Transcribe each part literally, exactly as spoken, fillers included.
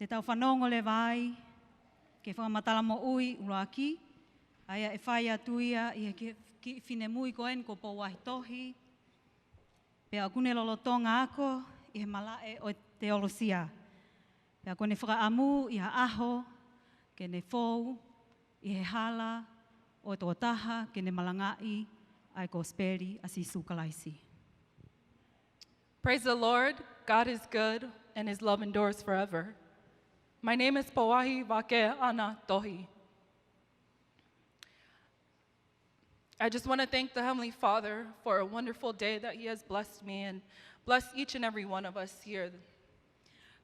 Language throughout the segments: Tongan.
Te tau fanongo leva ai ki he fakamatala moʻui ʻuluaki, ʻa ia ʻe fai atu ia ʻi he ki-, kiʻi finemui ko eni ko Pouahi Tohi, pea ʻoku ne lolotonga ako ʻi he malaʻe ʻo e teolosia. Pea ʻoku ne fakaʻamu ʻi ha ʻaho ke ne fou ʻi he hala ʻo e tokotaha ke ne malangaʻi ʻa e kosipeli ʻa Sīsū Kalaisi. Praise the Lord. God is good and his love endures forever. My name is Pouahi Vakeʻana Tohi. I just want to thank the Heavenly Father for a wonderful day that he has blessed me and blessed each and every one of us here.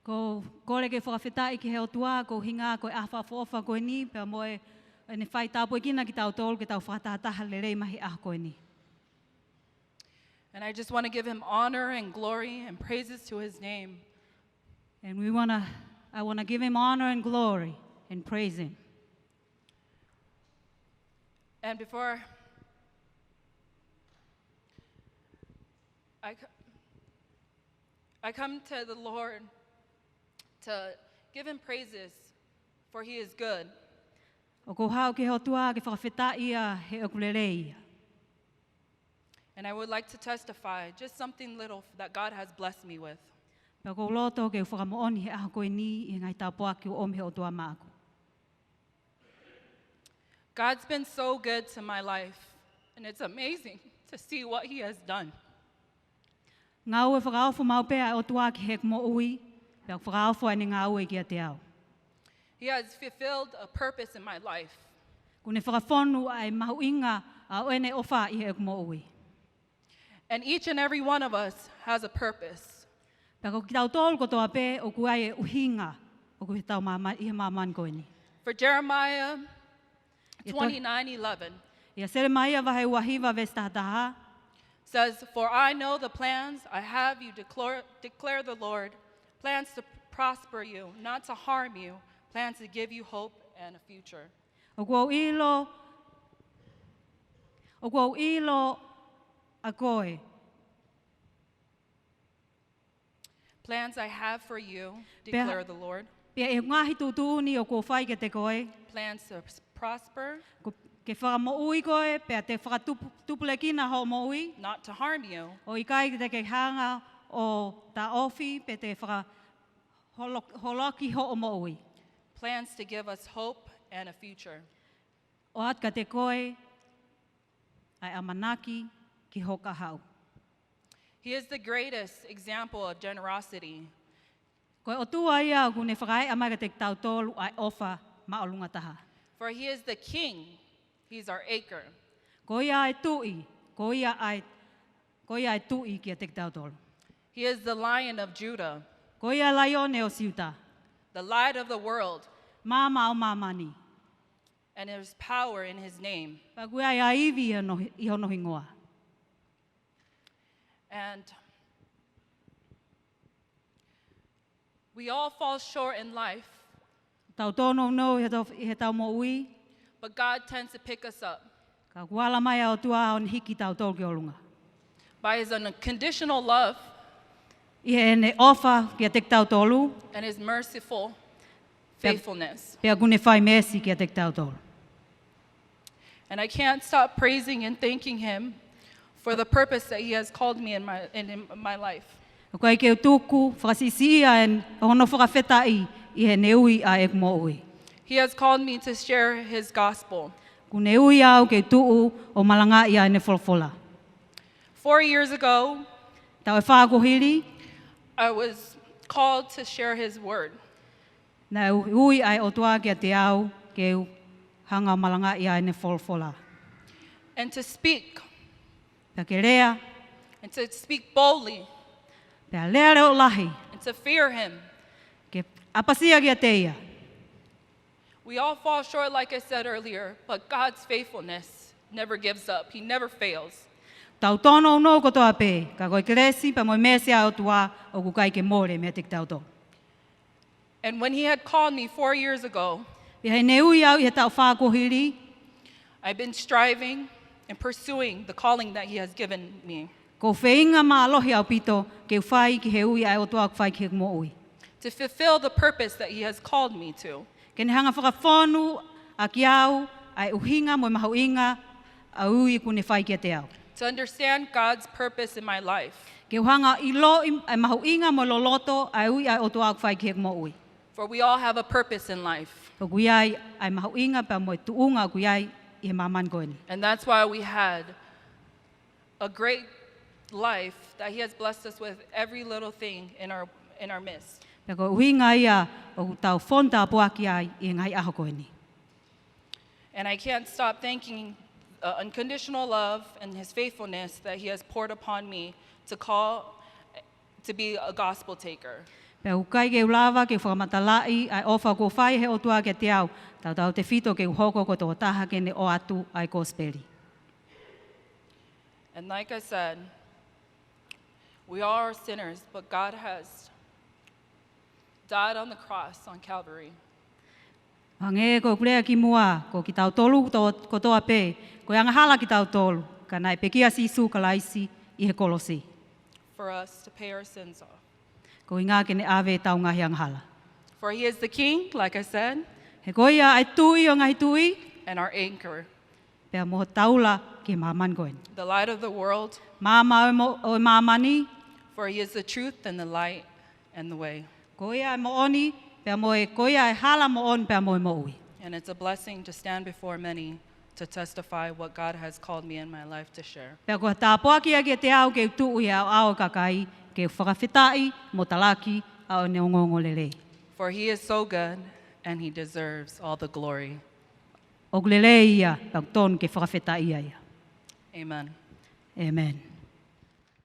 ʻOku ou kole ke fakafetaʻi ki he ʻOtua, ko e ʻuhinga ko e ʻaho fakaʻofoʻofa ko eni, pea mo e, ʻene fai tāpuekina kitautolu ke tau fakatahataha lelei mai he ʻaho ko eni. And I just want to give him honor and glory and praises to his name. And we wanna, I wanna give him honor and glory and praise him. And before I co-, I come to the Lord to give him praises, for he is good. ʻOku ou haʻu ki he ʻOtua ke fakafetaʻi ia he ʻoku lelei ia. And I would like to testify just something little that God has blessed me with. Pea ʻoku ou loto ke u fakamoʻoni he ʻaho ko eni ʻi he ngaahi tāpuaki ʻoku ʻomi he ʻOtua maʻaku. God's been so good to my life, and it's amazing to see what he has done. Ngāue fakaofo maʻu pē ʻa e ʻOtua ki heʻeku moʻui, pea ʻoku fakaofo ʻene ngāue kiate au. He has fulfilled a purpose in my life. ʻOku ne fakafonu ʻa e mahuʻinga ʻo ʻene ʻofa ʻi heʻeku moʻui. And each and every one of us has a purpose. Pea ko kitautolu kotoa pē ʻoku ʻi ai e ʻuhinga ʻoku ʻi he tau māma-, ʻi he māmani ko eni. For Jeremiah ʻIa to-, twenty-nine eleven. ʻIa Selemaia vahe ua hiva veesi taha taha. Says, "For I know the plans I have you declare, declare the Lord, plans to prosper you, not to harm you, plans to give you hope and a future." ʻOku ou ʻilo, ʻoku ou ʻilo ʻa koe. Plans I have for you, pea, declare the Lord. Pea ʻi he ngaahi tuʻutuʻuni ʻoku ou fai kiate koe. Plans to s-, prosper. Ko-, ke fakamoʻui koe, pea te fakatupu-, tupulekina hoʻo moʻui. Not to harm you. ʻO ʻikai te ke hanga ʻo taʻofi, pe te fakaholo-, holoki hoʻo moʻui. Plans to give us hope and a future. ʻOatu kiate koe ʻa e ʻamanaki ki ho kahaʻu. He is the greatest example of generosity. Ko e ʻOtua ia ʻoku ne fakaeʻa mai kiate kitautolu ʻa e ʻofa māʻolunga taha. For he is the king, he's our anchor. Ko ia ʻa e tuʻi, ko ia ʻa e, ko ia ʻa e tuʻi kiate kitautolu. He is the Lion of Judah. Ko ia ʻa e laione ʻo Siuta. The light of the world. Maama ʻo māmani. And there's power in his name. Pea ʻoku ʻi ai ʻa e ivi ʻi hono, ʻi hono hingoa. And we all fall short in life. Tau tōnounou ʻi he tau, ʻi he tau moʻui. But God tends to pick us up. Ka ʻoku ala mai ʻa e ʻOtua ʻo ne hiki kitautolu ki ʻolunga. By his unconditional love. ʻI heʻene ʻofa kiate kitautolu. And his merciful faithfulness. Pea, pea ʻoku ne fai meesi kiate kitautolu. And I can't stop praising and thanking him for the purpose that he has called me in my, in, in my life. ʻOku ʻikai ke u tuku fakasiʻisiʻia ʻa hono fakafetaʻi ʻi heʻene ui ʻa ʻeku moʻui. He has called me to share his gospel. ʻOku ne ui au ke tuʻu ʻo malangaʻi ʻa ʻene folofola. Four years ago, taʻu ʻe fā kuo hili, I was called to share his word. Naʻe ui ʻa e ʻOtua kiate au ke u hanga ʻo malangaʻi ʻa ʻene folofola. And to speak. Pea ke lea. And to speak boldly. Pea lea leʻo lahi. And to fear him. Ke ʻapasia kiate ia. We all fall short, like I said earlier, but God's faithfulness never gives up. He never fails. Tau tōnounou kotoa pē, ka ko e kelesi pea mo e meesi ʻa e ʻOtua ʻoku ʻikai ke mole meiate kitautolu. And when he had called me four years ago, ʻi heʻene ui au ʻi he taʻu fā kuo hili, I've been striving and pursuing the calling that he has given me. ʻOku ou feinga mālohi ʻaupito ke u fai ki he ui ʻa e ʻOtua ʻoku fai ki heʻeku moʻui. to fulfill the purpose that He has called me to, Ke ne hanga fakafonu ʻaki au ʻa e ʻuhinga mo e mahuʻinga ʻa e ui kuo ne fai kiate au. To understand God's purpose in my life. Ke u hanga ʻiloʻi ʻa e mahuʻinga mo e loloto ʻa e ui ʻa e ʻOtua ʻoku fai ki heʻeku moʻui. For we all have a purpose in life. ʻOku ʻi ai ʻa e mahuʻinga pea mo e tuʻunga ʻoku ʻi ai ʻi he māmani ko eni. And that's why we had a great life that He has blessed us with every little thing in our, in our midst. Pea ko e ʻuhinga ia ʻoku tau fonu tāpuaki ai ʻi he ngaahi ʻaho ko eni. And I can't stop thanking the unconditional love and His faithfulness that He has poured upon me to call to be a gospel taker. Pea ʻoku ʻikai ke u lava ke u fakamatalaʻi ʻa e ʻofa kuo fai he ʻOtua kiate au, tautautefito ke u hoko ko e tokotaha ke ne ʻoatu ʻa e kosipeli. And like I said, we are sinners, but God has died on the cross on Calvary. Hangē ko ʻeku lea kimuʻa, ko kitautolu to-, kotoa pē, ko e angahala kitautolu, ka naʻe pekia Sīsū Kalaisi ʻi he kolosi. For us to pay our sins off. Ko e ʻuhinga ke ne ʻave ʻetau ngaahi angahala. For He is the King, like I said. He ko ia ʻa e Tuʻi ʻo e ngaahi tuʻi. And our anchor. Pea mo e taula ki he māmani ko eni. The light of the world. Maama ʻo e mo-, ʻo e māmani. For He is the truth and the light and the way. Ko ia ʻa e moʻoni, pea mo e, ko ia ʻa e hala moʻoni pea mo e moʻui. And it's a blessing to stand before many to testify what God has called me in my life to share. Pea ko e tāpuaki ia kiate au ke u tuʻu ʻi he ʻaoʻao ʻo e kakai, ke u fakafetaʻi mo talaki ʻa ʻene ongoongolelei. For He is so good and He deserves all the glory. ʻOku lelei ia, pea ʻoku totonu ke fakafetaʻi ia. Amen. ʻĒmeni.